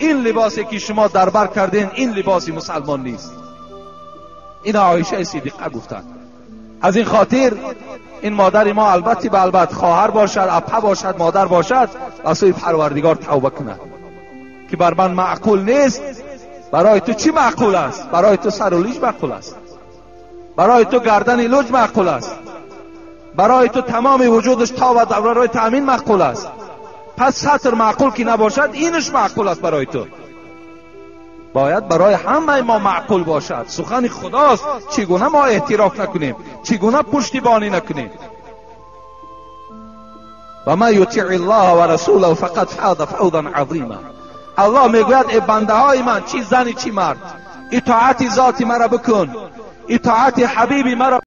[SPEAKER 1] ин либосе ки шумо дар бар кардед, ин либоси мусалмон нест. Ин Оишаи Сиддиқа гуфтанд. Аз ин хотир ин модари мо албатта ба албат хоҳар бошад, апа бошад, модар бошад, ба сӯи Парвардигор тавба кунад ки бар ман маъқул нест. Барои ту чӣ маъқул аст? Барои ту сару лиҷ маъқул аст, барои ту гардани луҷ маъқул аст, барои ту тамоми вуҷудаш тобад, барои таъмин маъқул аст. Пас сатр маъқул ки набошад, инаш маъқул аст барои ту. Бояд барои ҳамаи мо маъқул бошад. Сухани Худост, чӣ гуна мо эътироф накунем, чӣ гуна пуштибонӣ накунем? Ва ман ютиъ аллоҳа ва расулаҳу фақад фаза фавзан азима. Аллоҳ мегӯяд: эй бандаҳои ман, чӣ зани чӣ мард, итоати зоти маро бикун, итоати ҳабиби маро.